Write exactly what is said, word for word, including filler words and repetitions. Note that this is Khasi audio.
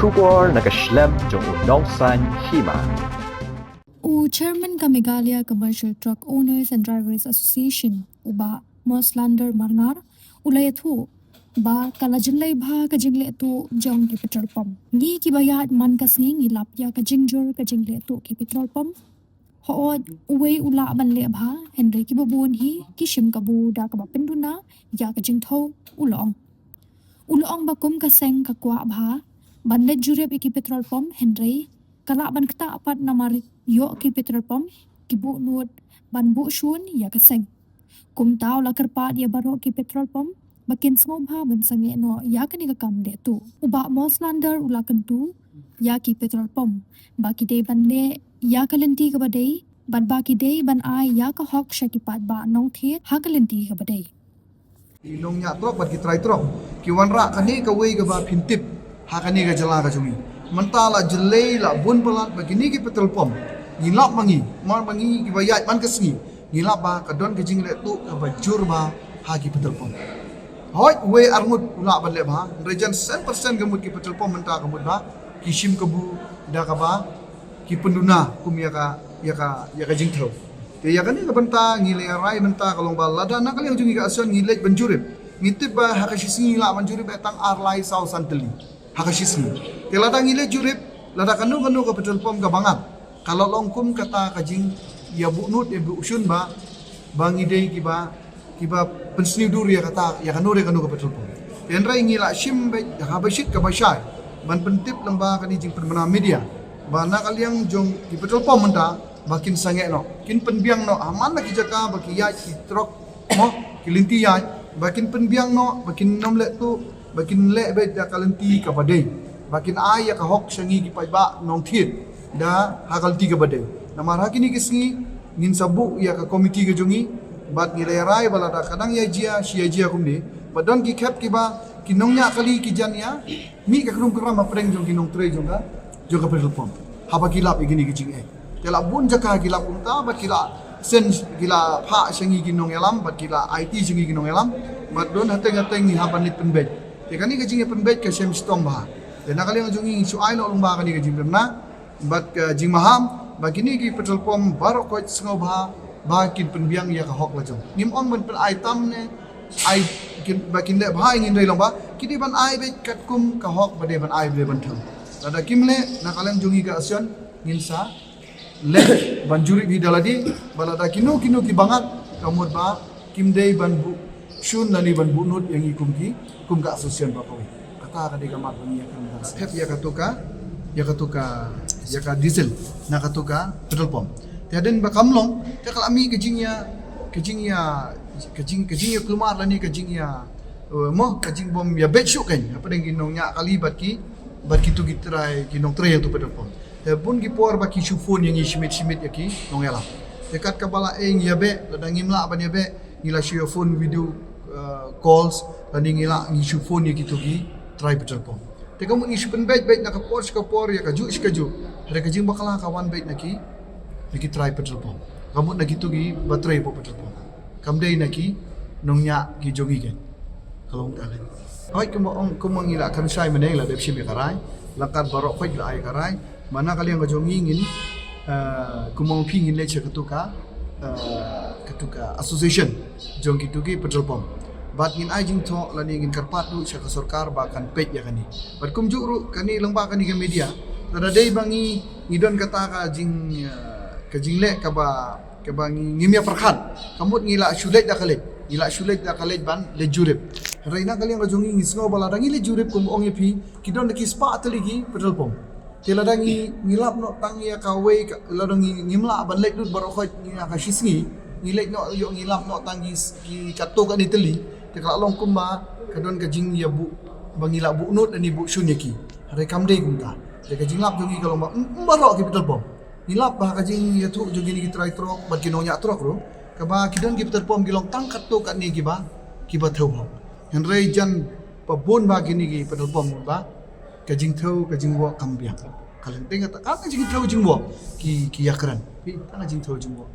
Khubor na ka shlem jong u Nongsaiñ Hima. U Chairman ka Meghalaya Commercial Truck Owners and Drivers Association, u Bah Moslander Marngar, u la ïathuh ba ka la jyllei bha ka jingleh tuh jong ki petrol pump. Ngi kiba ïaid man ka sngi ngi lap ïa ka jingjur ka jingleh tuh ki petrol pump. Hooid, uwei u lah ban leh bha, hynrei kiba bun hi ki shim kabu da kaba pynduna ïa ka jingthew, u la ong. U la ong ba kum ka seng ka kwah bha ban leit jurip ïa ki petrol pump, hynrei ka lah ban ktah pat namar ïoh ki petrol pump ki buh nud ban buh shun ïa ka seng. Kumta u la kyrpad ïa baroh ki petrol pump ba kin sngewbha ban sangeh noh ïa kane ka kam leh tuh. U Bah Moslander u la kyntu ïa ki petrol pump ba ki dei ban leh ïa ka lynti kaba dei bad ba ki dei ban ai ïa ka hok sha ki paidbah nongthied ha ka lynti kaba dei. Ki nongñiah trok bad ki trai trok ki wanrah kane kawei kaba pyntip ha kane ka jylla ka jong ngi. Mynta la jyllei la bun palat ba kine ki petrol pump ngi lap ma ngi, ma ngi kiba ïaid man ka sngi ngi lap ba ka don ka jingleh tuh kaba jur bha ha ki petrol pump. Hooid, uwei ar ngut u lah ban leh bha, hynrei jan san percent ka mut ki petrol pump mynta ka mut ba ki shim kabu da kaba ki pynduna kum ïa ka ïa ka ïa ka jingthew. Te ïa kane ka bynta ngi la ïa rai mynta ka long ba lada na ka liang jong ngi ka association ngi leit ban jurip, ngi tip ba ha ka shi sngi ngi lah ban jurip eh tang ar lai saw san tylli ha ka shi sngi. Te lada ngi leit jurip, lada kano kano ka petrol pump kaba ngat, ka la long kum kata ka jingïabuh nud ïabuh shun ba ba ngi dei kiba kiba pynsniew dur ïa kata ïa kano re kano ka petrol pump. Hynrei ngi la shim beit ha ba shit kaba shai ban pyntip lang ba kane jingpynbna media ba na ka liang jong ki petrol pump mynta ba kin sangeh noh, kin pynbiang noh ha man la ki jaka ba ki ïaid ki trok mo, ki lynti ïaid, ba kin pynbiang noh, ba kin nym leh tuh, ba kin leh beit da ka lynti kaba dei, ba kin ai ïa ka hok sha ngi ki paidbah nongthied da ha ka lynti kaba dei. Namar ha kine ki sngi ngin sa buh ïa ka komiti ka jong ngi bad ngi la ïa rai ba lada ka dang ïa jia shi ïa jia kumne, ba don ki khep kiba ki nongñiah kali ki jan ïa mih ka krum kram hapdeng jong ki nongtrei jong ka jong ka petrol pump haba ki lap ïa kine ki jingeh. Te la bun jaka ki lap kumta bad ki la send, ki la phah sha ngi ki nongïalam bad ki la aiti sha ngi ki nongïalam bad don hateng hateng ngi hap ban leit pynbeit. Te kane ka jingïapynbeit ka shem shitom bha. Te na ka liang jong ngi ngi shu ai noh long ba kane ka jingpynbna bad ka jingmaham ba kine ki petrol pump baroh khoit sngewbha ba kin pynbiang ïa ka hok la jong. Ngim ong ban pyn-ai tam ne ai kin ba kin leh bha, ngin dei long ba ki dei ban ai beit katkum ka hok ba dei ban ai, ba dei ban thew. Lada kim leh, na ka liang jong ngi ka association ngin sa leh ban jurip hi da lade ba lada kino kino kiba ngat ka mut ba kim dei ban buh shun lane ban buh nud ïa ngi kum ki kum ka association ba kawei. Kata ka dei ka mat ba ngi ïa ka mat. Thep ïa katu ka, ïa katu ka, ïa ka diesel na katu ka petrol pump. Te hadien ba kam long te ka la mih ka jingïa, ka jingïa, ka jing, ka jingïa kulmar lane ka jingïa, eh, mo, ka jingbym ïabeit shuh kein hapdeng ki nongñiah kali bad ki, bad kitu ki trai, ki nongtrei ïa tu petrol pump. Te bun ki por ba ki shu phone ïa ngi shimit shimit ïa ki nongïalam. Te kat kaba la ei ngi ïabeh, lada ngim lah ban ïabeh ngi la shu ïa phone video, uh, calls, lane ngi la ngi shu phone ïa kitu ki trai petrol pump. Te ka mut ngi shu pynbeit beit na ka por sha ka por ïa kajuh sha kajuh. Hynrei ka jingbakla ka wan beit na ki, na ki trai petrol pump. Ka mut na kitu kiba trei hapoh petrol pump. Kam dei na ki nongñiah ki jong ngi kein. Ka long kata. Hooid, kumba ong, kumba ngi la kynshai mynne la dep shim ïa ka rai. Langkat baroh khoit la ai ka rai. Ba na ka liang ka jong ngi ngin, eh, kumba ong phi ngin leit sha katu ka, eh, katu ka association jong kitu ki petrol pump. Bad ngin ai jingthoh lane ngin kyrpad ruh sha ka sorkar ba kan peit ïa kane. Bad kumjuh ruh kane lyngba kane ka media. Lada dei ba ngi, ngi don kata ka jing, eh, ka jingleh kaba kaba ngi, ngim ïa pyrkhat. Ka mut ngi la shu leit da ka leit. Ngi la shu leit da ka leit ban leit jurip. Hynrei na ka liang ka jong ngi ngi sngew ba lada ngi leit jurip kum ong ïa phi, ki don da ki spah tylli ki petrol pump. Te lada ngi, ngi lap noh tang ïa kawei ka, lada ngi, ngim lah ban leit lut baroh khoit ïa ka shi sngi. Ngi leit noh ïoh ngi lap noh tang ki, ki katto katne tylli. Te ka la long kumba ka don ka jingïabuh ba ngi la buh nud lane buh shun ïa ki. Hynrei kam dei kumta. Te ka jinglap jong ngi ka long ba, mm, mm, baroh ki petrol pump. Ngi lap ba ka jingïathuh jong kine ki trai trok bad ki nongñiah trok ruh, kaba ki don ki petrol pump ki long tang katto katne kiba, kiba thew hok. Hynrei jan ba bun ba kine ki petrol pump ba ka jingthew ka jingwok kam biang. Ka leng teng kata ka jingthew jingwok ki, ki ïakren. Phi, tang ka jingthew jingwok.